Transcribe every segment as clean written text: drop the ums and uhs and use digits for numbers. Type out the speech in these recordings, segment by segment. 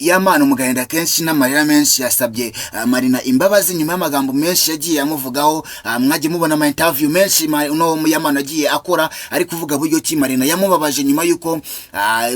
Yampano mu gahinda kenshi n'amarira menshi yasabye Marina imbabazi nyuma y'amagambo menshi yagiye amuvugaho. Mwagiye mubona ama interview menshi uno Yampano agiye akora ari kuvuga buryo ki Marina yamubabaje nyuma y'uko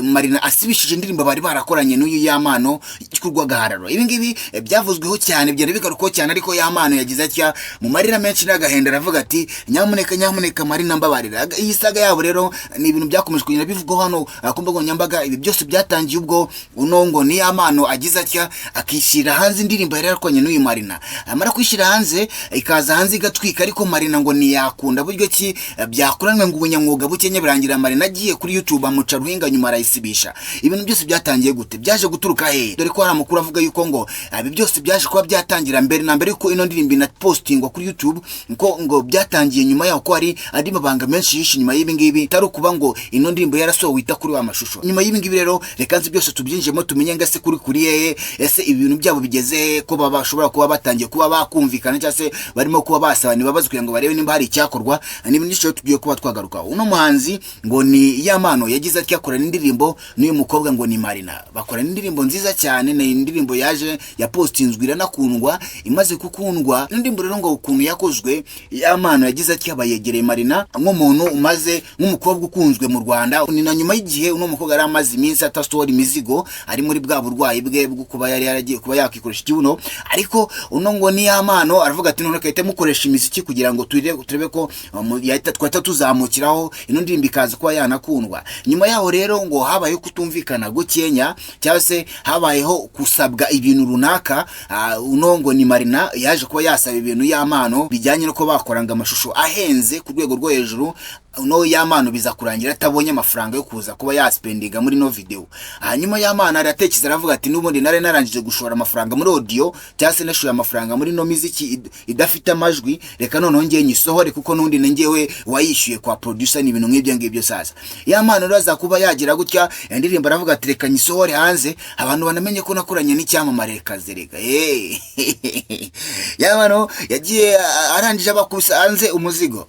Marina asibishije indirimbo bari barakoranye n'uyu Yampano y'urw'agahararo. Ibi ngibi byavuzweho cyane, byari bigarukwaho cyane, ariko Yampano yagize atya mu marira menshi n'agahinda aravuga ati: "Nyamuneka, nyamuneka Marina, mbabarira." Iyi saga yabo rero ni ibintu byakomeje kugenda bivugwaho hano ku mbuga nkoranyambaga. Ibi byose byatangiye ubwo uno ngo ni Yampano agize atya akishyira hanze indirimbo yari yarakoranye n'uyu Marina. Amara kwishyira hanze, ikaza hanze igatwika, ariko Marina ngo ntiyakunda buryo ki byakoranwe ngo ubunyamwuga bukenya. Birangira Marina agiye kuri YouTube amuca ruhinga, nyuma arayisibisha. Ibintu byose byatangiye gute? Byaje guturuka hehe? Dore ko hari amakuru avuga yuko ngo ibi byose byaje kuba byatangira mbere na mbere yuko ino ndirimbo inapostingwa kuri YouTube, ko ngo byatangiye nyuma yaho, ko hari andi mabanga menshi yishe nyuma y'ibi ngibi, itari ukuba ngo ino ndirimbo yarasohowe ita kuri wa mashusho. Nyuma y'ibi ngibi rero, reka nzi byose tubyinjiyemo, tumenye ngo ese kuri hehe, ese ibi bintu byabo bigeze hehe, ko baba bashobora kuba batangiye kuba bakumvikana cyangwa se barimo kuba basabana imbabazi kugira ngo barebe nimba hari icyakorwa. Ni ibintu byinshi rero tugiye kuba twagarukaho. Uno muhanzi ngo ni Yampano yagize atya akorana indirimbo n'uyu mukobwa ngo ni Marina, bakorana indirimbo nziza cyane. Ni indirimbo yaje yapostinzwe iranakundwa. Imaze gukundwa indirimbo rero, ngo ukuntu yakozwe, Yampano yagize atya bayegereye Marina nk'umuntu umaze, nk'umukobwa ukunzwe mu Rwanda. Ni na nyuma y'igihe uno mukobwa yari amaze iminsi atasohora imizigo, ari muri bwa burwayi bwe bwo kuba yari yaragiye kuba yakikoresha ikibuno. Ariko uno ngo ni Yampano aravuga ati: "None kahita mukoresha imiziki kugira ngo turebe ko yahita twahita tuzamukiraho, ino ndirimbo ikaza kuba yanakundwa." Nyuma yaho rero ngo habayeho kutumvikana gukenya cyangwa se habayeho gusabwa ibintu runaka. Uno ngo ni Marina yaje kuba yasaba ibintu Yampano bijyanye no kuba bakoranga amashusho ahenze ku rwego rwo hejuru. No Yampano biza kurangira atabonye amafaranga yo kuza kuba yaspendinga muri no video. Hanyuma Yampano aratekereza, aravuga ati: "N'ubundi nari narangije gushora amafaranga muri audio, cyangwa se nashoye amafaranga muri no miziki idafite amajwi, reka noneho ngiye nyisohore, kuko n'undi ni njyewe wayishyuye kwa producer." Ni ibintu nk'ibyo ngibyo. Sasa Yampano rero aza kuba yagira gutya indirimbo, aravuga ati: "Reka nyisohore hanze, abantu banamenye ko nakoranye n'icyamamare kazerega." Hey. Yampano yagiye arangije abakubise hanze umuzigo.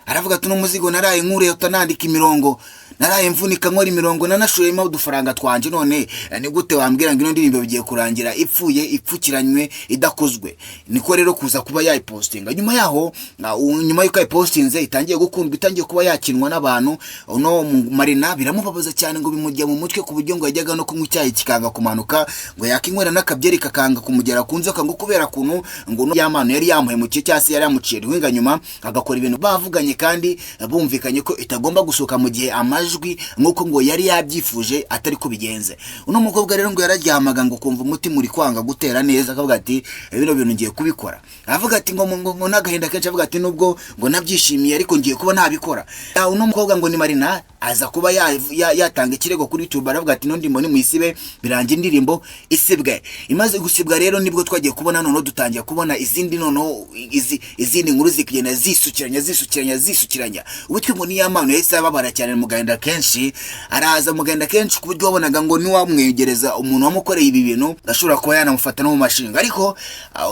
Aravuga ati: "N'umuzigo naraye nkure utanandika imirongo, naraye mvunika nkora imirongo, nanashoyemo udufaranga twanje, none ni gute wambwira ngo ino ndirimbo bigiye kurangira ipfuye, ipfukiranywe, idakozwe?" Niko rero kuza kuba yayipostinga. Nyuma yaho, nyuma y'uko yayipostinze, itangiye gukundwa, itangiye kuba yakinwa n'abantu, uno Marina biramubabaza cyane, ngo bimujya mu mutwe ku buryo ngo yajyaga no kunywa icyayi kikanga kumanuka, ngo yakinywera n'akabyeri kakanga kumugera ku nzoka, ngo kubera kuntu ngo uno Yampano yari yamuhemukiye cyangwa se yari yamuciye ruhinga, nyuma agakora ibintu bavuganye kandi bumvikanye ko itagomba gusohoka mu gihe amajwi nk'uko ngo yari yabyifuje atari ko bigenze. Uno mukobwa rero ngo yararyamaga ngo kumva umutima uri kwanga gutera neza, akavuga ati: "Bino bintu ngiye kubikora." Avuga ati ngo n'agahinda kenshi, avuga ati: "Nubwo ngo nabyishimiye, ariko ngiye kuba nabikora." Uno mukobwa ngo ni Marina aza kuba yatanga ikirego kuri YouTube, aravuga ati: "Ino ndirimbo nimuyisibe." Birangira indirimbo isibwe. Imaze gusibwa rero, nibwo twagiye kubona noneho dutangiye kubona izindi, noneho izindi nkuru zikagenda zisukiranya, zisukiranya, zisukiranya. Uwitwa ngo ni Yampano yahise ababara cyane mu gahinda kenshi, araza mu gahinda kenshi ku buryo wabonaga ngo niwamwegereza umuntu wamukoreye ibi bintu ashobora kuba yanamufata no mu mashinga. Ariko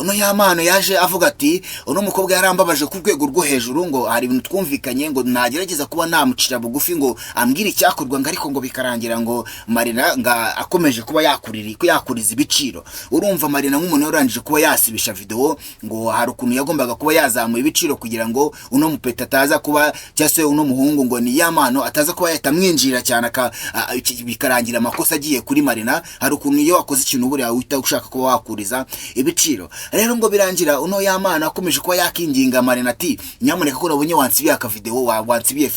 uno Yampano yaje avuga ati: "Uno mukobwa yarambabaje ku rwego rwo hejuru, ngo hari ibintu twumvikanye ngo nagerageza kuba namucira bugufi ngo ambwire icyakorwa, ngo ariko ngo bikarangira ngo Marina nga akomeje kuba yakuriza ibiciro." Urumva Marina nk'umuntu warangije kuba yasibisha video, ngo hari ukuntu yagombaga kuba yazamura ibiciro kugira ngo uno mupeta ataza kuba, cyangwa se uno muhungu ngo ni Yampano ataza kuba yahita amwinjira cyane, bikarangira amakosa agiye kuri Marina. Hari ukuntu iyo wakoze ikintu buriya uhita ushaka kuba wakuriza ibiciro. Rero ngo birangira uno Yampano akomeje kuba yakinginga Marina ati: "Nyamuneka, ko nabonye wansibiye akavideo, wansibiye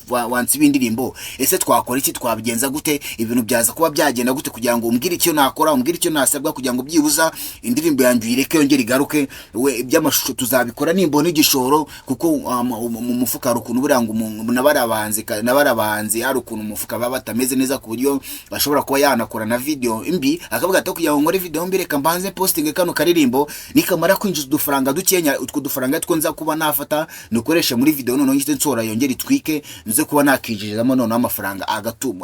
wansibiye indirimbo, ese twakora iki? Twabigenza gute? Ibintu byaza kuba byagenda gute kugira ngo umbwire icyo nakora, umbwire icyo nasabwa kugira ngo byibuza indirimbo yanjye uyireke yongere igaruke? We iby'amashusho tuzabikora nimbona igishoro." Kuko mu mufuka hari ukuntu buriya ngo n'abari abahanzi hari ukuntu mu mufuka baba batameze neza ku buryo bashobora kuba yanakora na video mbi. Akavuga ati: "Kugira ngo nkore video mbi, reka mbanze posting kano karirimbo, nikamara kwinjiza udufaranga dukenya, utwo dufaranga two nza kuba nafata nukoreshe muri video, noneho ngite nsora yongere itwike, nze kuba nakinjirizamo noneho amafaranga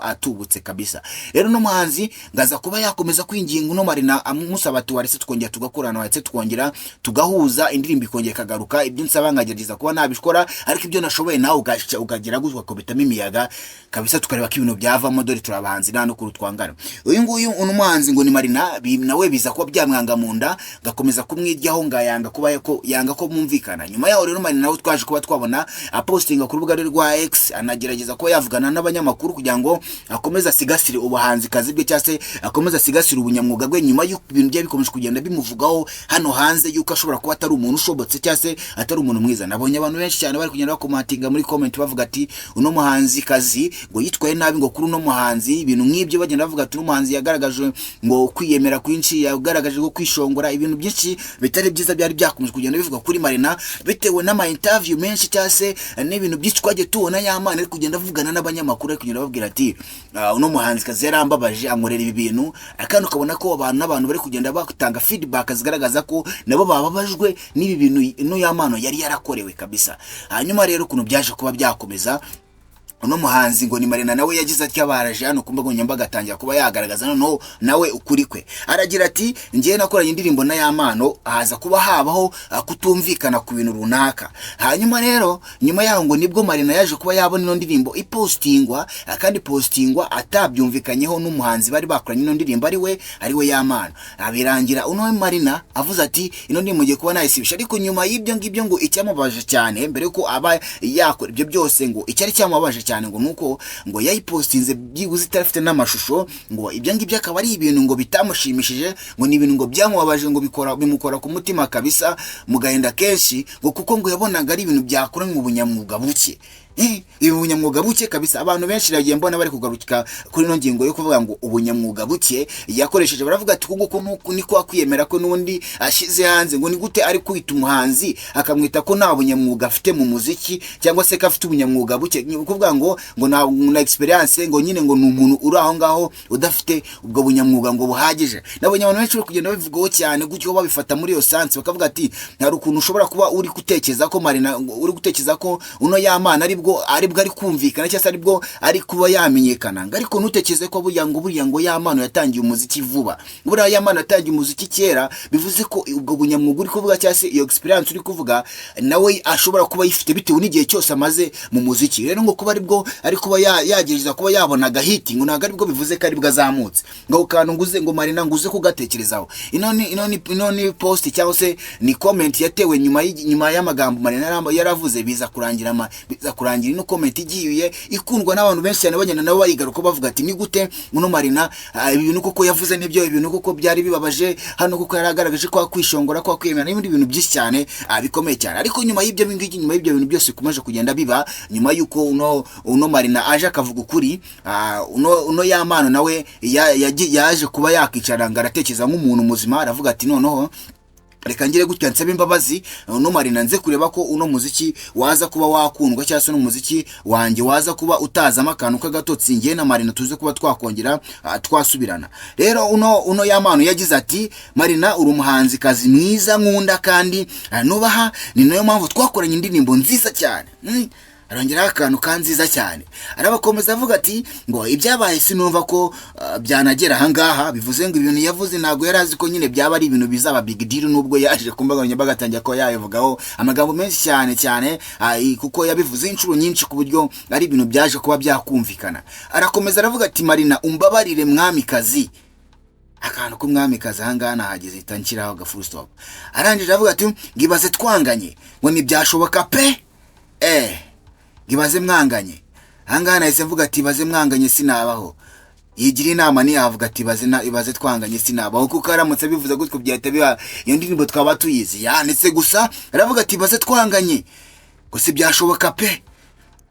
atubutse kabisa." Rero uno muhanzi ngaza kuba yakomeza kwinginga uno Marina, amusaba ati: "Waretse tukongera tugakorana, waretse tukongera tugahuza, indirimbo ikongera ikagaruka, ibyo nsaba nkagerageza kuba nabikora, ariko ibyo nashoboye nawe ugaca ukagira gutya ukakubitamo imiyaga." kabisa, tukareba ko ibintu byavamo. Dore turabahanzi, nta n'ukuntu twangana. Uyu nguyu, uno muhanzi ngo ni Marina, nawe biza kuba byamwanga mu nda, ngakomeza kumwiryaho, ngayanga kuba ko yanga ko bumvikana. Nyuma yaho rero, Marina nawe twaje kuba twabona apostinga ku rubuga rwe rwa X, anagerageza kuba yavugana n'abanyamakuru kugira ngo akomeze asigasire ubuhanzikazi bwe, cyangwa se akomeze asigasire ubunyamwuga bwe, nyuma y'uko ibintu bye bikomeje kugenda bimuvugaho hano hanze yuko ashobora kuba atari umuntu ushobotse cyangwa se atari umuntu mwiza. Nabonye abantu benshi cyane bari kugenda bakomentinga muri comment, bavuga ati uno muhanzikazi ngo yitwaye nabi, ngo kuri uno muhanzi, ibintu nk'ibyo. Bagenda bavuga ati uno muhanzi yagaragaje ngo kwiyemera kwinshi, yagaragaje ngo kwishongora, ibintu byinshi bitari byiza byari byakomeje kugenda bivuga kuri Marina, bitewe n'ama interview menshi cyangwa se n'ibintu byinshi twagiye tubona y'Amana ari kugenda avugana n'abanyamakuru, ari kugenda babwira ati: "Ah, uno muhanzikazi yarambabaje, ankorera ibi bintu." Kandi ukabona ko abantu n'abantu bari kugenda batanga feedback zigaragaza ko nabo bababajwe n'ibi bintu ino Yampano yari yarakorewe kabisa. Hanyuma rero, ukuntu byaje kuba byakomeza, uno muhanzi ngo ni Marina nawe yagize atya, baraje hano ku mbuga nkoranyambaga, atangira kuba yagaragaza noneho nawe ukuri kwe. Aragira ati: "Ngewe nakoranye indirimbo na Yampano, haza kuba habaho kutumvikana ku bintu runaka. Hanyuma rero nyuma yaho ngo nibwo Marina yaje kuba yabona ino ndirimbo ipostingwa, kandi postingwa atabyumvikanyeho n'umuhanzi bari bakoranye ino ndirimbo, ari we Yampano. Birangira uno Marina avuze ati ino ndirimbo ngiye kuba nayisibisha." Ariko nyuma y'ibyo ngibyo, ngo icyamubabaje cyane mbere yuko aba yakora ibyo byose, ngo icyari cyamubabaje cyane ngo nuko ngo yayipostinze byibuze itarafite n'amashusho. Ngo ibyo ngibyo akaba ari ibintu ngo bitamushimishije, ngo ni ibintu ngo byamubabaje, ngo bikora bimukora ku mutima kabisa, mu gahinda kenshi, ngo kuko ngo yabonaga ari ibintu byakoranywe ubunyamwuga buke. Ibi bunyamwuga buke kabisa. Abantu benshi nagiye mbona bari kugaruka kuri ino ngingo yo kuvuga ngo ubunyamwuga buke yakoresheje. Baravuga ati kuko nuku niko kwiyemera ko n'undi ashize hanze, ngo ni gute ari kwita umuhanzi akamwita ko nta bunyamwuga afite mu muziki, cyangwa se ko afite ubunyamwuga buke? Ni ukuvuga ngo nta na experience, ngo nyine ngo ni umuntu uri aho ngaho udafite ubwo bunyamwuga ngo buhagije. Nabonye abantu benshi bari kugenda babivugaho cyane gutyo, babifata muri iyo sense, bakavuga ati hari ukuntu ushobora kuba uri gutekereza ko Marina, uri gutekereza ko uno Yampano aribwo ari kumvikana, cyangwa se aribwo ari kuba yamenyekana, ngo ariko ntutekereze ko buriya ngo Yampano yatangiye umuziki vuba. Buriya Yampano yatangiye umuziki kera. Bivuze ko ubwo bunyamwuga uri kuvuga, cyangwa se iyo experience uri kuvuga, nawe ashobora kuba ayifite bitewe n'igihe cyose amaze mu muziki. Rero ngo kuba aribwo ari kuba yagerageza kuba yabona agahiti, ngo ntabwo aribwo bivuze ko aribwo azamutse. Ngo ako kantu nguze, ngo Marina nguze kugatekerezaho. Ino ni post cyangwa se ni comment yatewe nyuma y'amagambo Marina yaravuze. Biza kurangira ino comment igiye ikundwa n'abantu benshi cyane, bagenda nabo bayigaruka, bavuga ati ni gute uno Marina, ibi bintu koko yavuze nibyo, ibintu koko byari bibabaje hano, kuko yaragaragaje ko kwishongora, ko kwiyemera n'ibindi bintu byinshi cyane bikomeye cyane. Ariko nyuma y'ibyo ngibyo, nyuma y'ibyo bintu byose bikomeje kugenda biba, nyuma y'uko uno Marina aje akavuga ukuri, uno Yampano nawe yaje kuba yakicara ngo aratekereza nk'umuntu muzima, aravuga ati noneho reka ngire gutya nsabe imbabazi uno Marina, nze kureba ko uno muziki waza kuba wakundwa, cyangwa se uno muziki wanjye waza kuba utazamo akantu k'agatotsi, ngiye na Marina tuze kuba twakongera twasubirana. Rero uno Yampano yagize ati: "Marina, uri umuhanzikazi mwiza nkunda kandi nubaha, ni nayo mpamvu twakoranye indirimbo nziza cyane." Arongeraho akantu ka nziza cyane, arabakomeza avuga ati ngo ibyabaye sinumva ko byanagera ahangaha. Bivuze ngo ibintu yavuze ntabwo yari azi ko nyine byaba ari ibintu bizaba big deal, nubwo yaje ku mbuga nkoranyambaga atangira kuba yabivugaho amagambo menshi cyane cyane, kuko yabivuze inshuro nyinshi ku buryo ari ibintu byaje kuba byakumvikana. Arakomeza aravuga ati: "Marina, umbabarire mwamikazi." Akantu k'umwamikazi ahangaha nahageze ihita nshyiraho aga full stop. Arangije avuga ati ngibaze twanganye, ngo ntibyashoboka pe. Ngibaze mwanganye. Ahangaha nahise mvuga ati ibaze mwanganye sinabaho. Yigira inama ntiyavuga ati ibaze na ibaze twanganye sinabaho, kuko aramutse abivuze gutyo byahita biba iyo ndirimbo twaba tuyizi yanditse gusa. Aravuga ati ibaze twanganye ngo si byashoboka pe.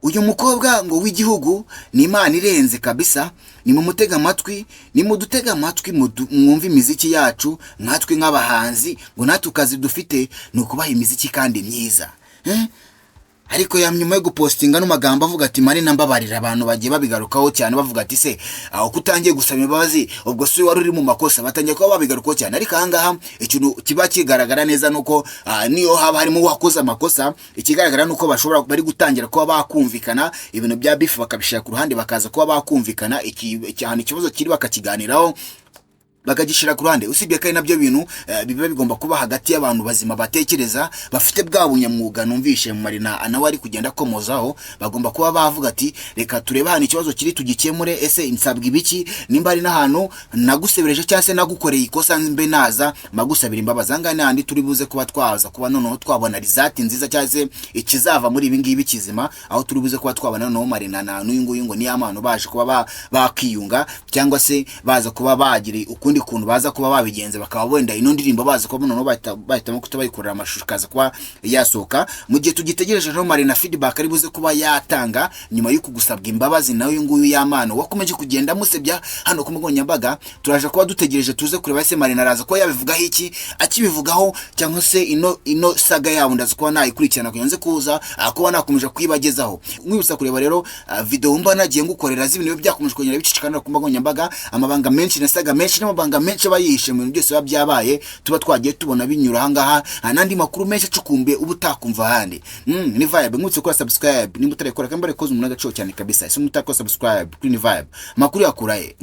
Uyu mukobwa ngo w'igihugu ni Imana irenze kabisa. Nimumutega amatwi, nimudutega amatwi, mwumve imiziki yacu. Nkatwe nk'abahanzi, ngo natwe akazi dufite ni ukubaha imiziki kandi myiza, eh? Ariko ya nyuma yo gupostinga no magambo avuga ati "Marina mbabarira", abantu bagiye babigarukaho cyane, bavuga ati se aho kutangiye gusaba imbabazi, ubwo si wari uri mu makosa? Batangiye kuba babigarukaho cyane. Ariko ahangaha ikintu kiba kigaragara neza nuko niyo haba harimo uwakoze amakosa, ikigaragara nuko bashobora bari gutangira kuba bakumvikana, ibintu bya beef bakabishyira ku ruhande, bakaza kuba bakumvikana, iki ahantu ikibazo kiri bakakiganiraho. Bakagishyira ku ruhande. Usibye ko ari nabyo bintu biba bigomba kuba hagati y'abantu bazima batekereza, bafite bwa bunyamwuga. Numvishe Marina nawe ari kugenda akomozaho, bagomba kuba bavuga ati: "Reka turebe ahantu ikibazo kiri, tugikemure. Ese nsabwa ibiki? Nimba ari n'ahantu nagusebereje cyangwa se nagukoreye ikosa, mbe naza magusabira imbabazi." Aha ngaha ni handi turi buze kuba twaza kuba noneho twabona result nziza, cyangwa se ikizava muri ibi ngibi kizima, aho turi buze kuba twabona noneho Marina na n'uyu nguyu ngo ni Yampano baje kuba bakiyunga, cyangwa se baza kuba bagira ukundi kuntu baza kuba babigenza, bakaba wenda ino ndirimbo baza kuba noneho bahitamo kutabayikorera amashusho, ikaza kuba yasohoka. Mu gihe tugitegereje rero Marina feedback ari buze kuba yatanga nyuma y'uku gusabwa imbabazi nawe uyu nguyu Yampano wakomeje kugenda amusebya hano ku mbuga nkoranyambaga, turaje kuba dutegereje tuze kureba ese Marina araza kuba yabivugaho iki, akibivugaho, cyangwa se ino saga yabo ndaza kuba nayikurikirana kugira nze kuza kuba nakomeje kuyibagezaho. Mwibutsa kureba rero video mba nagiye ngukorera z'ibintu biba byakomeje kugenda bicicikana ku mbuga nkoranyambaga, amabanga menshi na saga menshi n'amabanga menshi aba yihishe mu bintu byose biba byabaye, tuba twagiye tubona binyura ahangaha, n'andi makuru menshi acukumbuye uba utakumva ahandi. Ni Vibe. Mwibutse gukora subscribe nimba utarayikora, kandi barikoze umuntu agaciro cyane kabisa. Ese mutakora subscribe kuri Ni Vibe, amakuru yakura he?